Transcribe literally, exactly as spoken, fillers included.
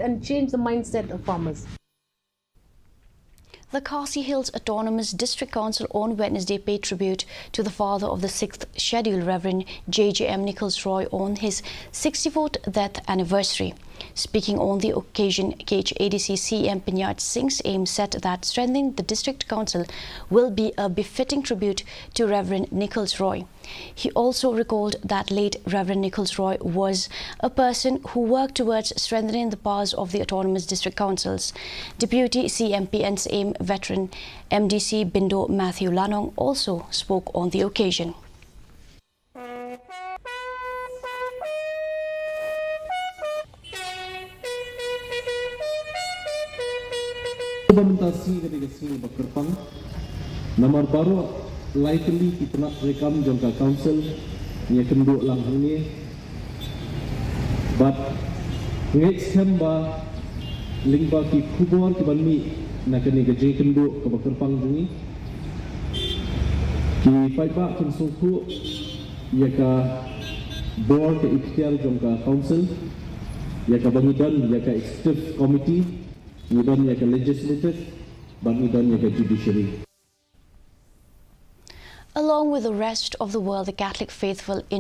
and change the mindset of farmers. The Khasi Hills Autonomous District Council on Wednesday paid tribute to the father of the sixth Schedule, Reverend J J M Nichols Roy, on his sixty-fourth death anniversary. Speaking on the occasion, K H A D C C E M Panchayat Singh Syiem said that strengthening the district council will be a befitting tribute to Reverend Nichols Roy. He also recalled that late Reverend Nichols Roy was a person who worked towards strengthening the powers of the autonomous district councils. Deputy C M P and Syiem veteran M D C Bindo Matthew Lanong also spoke on the occasion. Ba mynta sngi ka dei ka sngi ba kyrpang. Namar baroh lai tylli ki tnat treikam jong ka council ngi ïakynduh lang hangne. Bad nga ngeit skhem ba lyngba ki khubor kiban mih na kane ka jingïakynduh kaba kyrpang jong ngi, ki paidbah kin sngewthuh ïa ka bor, ka iktiar jong ka council, ïa kaba ngi don ïa ka executive committee, ngi don ïa ka legislative, bad ngi don ïa ka judiciary. Along with the rest of the world, the Catholic faithful in